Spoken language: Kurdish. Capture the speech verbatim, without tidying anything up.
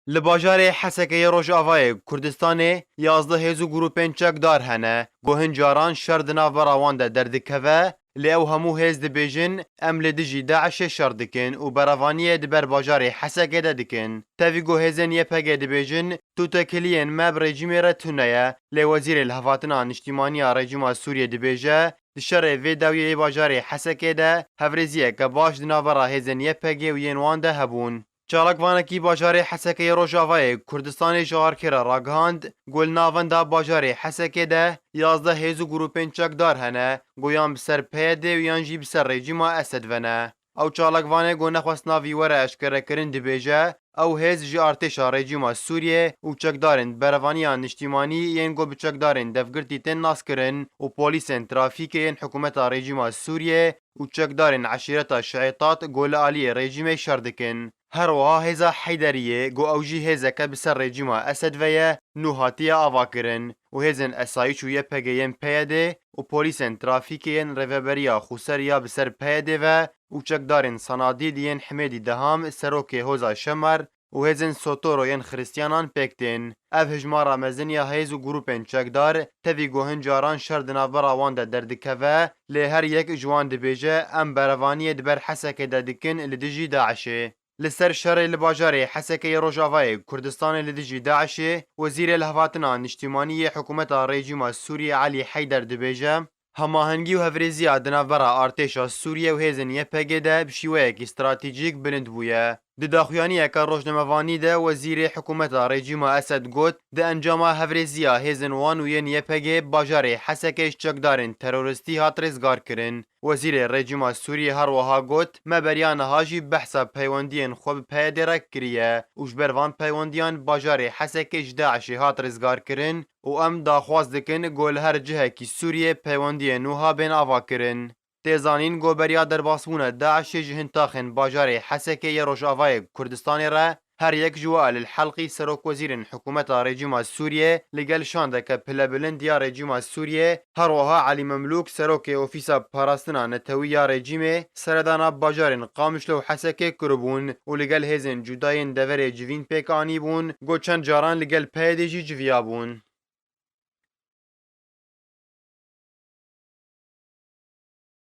Li bajarê Hesekê yê Rojavayê Kurdistanê yazdeh hêz û grûpên çekdar hene, ku hin caran şer di navbera wan de derdikeve, lê ew hemû hêz dibêjin, em li dijî DAIŞê şer dikin û berevaniyê di ber bajarê Hesekê de dikin. Tevî ku hêzên Y P G dibêjin, tûtekiliyên me bi rejîmê re tune ye, lê wezîrê lihevhatina niştîmanî ya rejîma Sûriyê dibêje, di şerê vê dawiyê yê bajarê Hesekê de hevrêziyeke baş di navbera hêzên Y P G û yên wan de hebûn. Çalakvanekî bajarê Hesekê yê Rojavayê Kurdistanê ji arkê re ragihand, ku li navenda bajarê Hesekê de yazdeh hêz û grûpên çekdar hene, ku yan bi ser P Y D û yan jî bi ser rejîma Esed ve ne. Ew çalakvanê ku nexwest navî were eşkerekirin dibêje, ew hêz ji artêşa rejîma Sûriyê û çekdarên berevaniya niştîmanî yên ku bi çekdarên devgirtî tên naskirin û polîsên trafîkê yên hikûmeta rejîma Sûriyê û çekdarên eşîreta Şiîtat ku li aliyê rejîmê şer dikin. Her wiha hêza Heyderiyê ku ew jî hêzeke bi ser rejîma Esed ve ye, nû hatiye avakirin û hêzên esayîş û Y P G yên P Y D û polîsên trafîkê yên Rêveberiya Xweser ya bi ser P Y D ve û çekdarên Sanadîd yên Himêdî Deham, serokê Hoza Şemer û hêzên Sotoro yên Xiristiyanan pêk tên. Ev hijmara mezin ya hêz û grûpên çekdar, tevî ku hin caran şer di navbera wan de derdikeve, lê her yek ji wan dibêje, em berevaniyê di ber Hesekê de dikin li dijî DAIŞê. Li ser şerê li bajarê Hesekê yê Rojavayê Kurdistanê li dijî DAIŞê, Wezîrê Lihevhatina Niştîmanî yê Hikûmeta Rejîma Sûriyê Elî Heyder dibêje, hemahengî û hevrêziya di navbera artêşa Sûriyê û hêzên Y P G de bi şîweyekî stratejîk bilind bûye. Di daxuyaniyeke rojnamevanî de wezîrê hikûmeta rejîma Esed got, di encama hevrêziya hêzên wan û yên Y P G bajarê Hesekê ji çekdarên terorîstî hat rizgarkirin. Wezîrê rejîma Sûriyê her wiha got, me beriya niha jî behsa peywendiyên xwe bi P Y D re kiriye û ji ber van peywendiyan bajarê Hesekê ji DAIŞê hat rizgarkirin û em daxwaz dikin ku li her cihekî Sûriyê peywendiyên wiha bên avakirin. Tê zanîn ku beriya derbasbûna DAIŞê ji hin taxên bajarê Hesekê yê Rojavayê Kurdistanê re her yek ji we Elî Helqî, serokwezîrên hikûmeta rejîma Sûriyê, li gel şandeke pilebilind ya rejîma Sûriyê, her wiha Elî Memlûk, serokê Ofîsa Parastina Netewî ya rejîmê, seredana bajarên Qamişlo û Hesekê kiribûn û li gel hêzên cuda yên deverê civîn pêk anîbûn, ku çend caran li gel P Y D jî civiyabûn.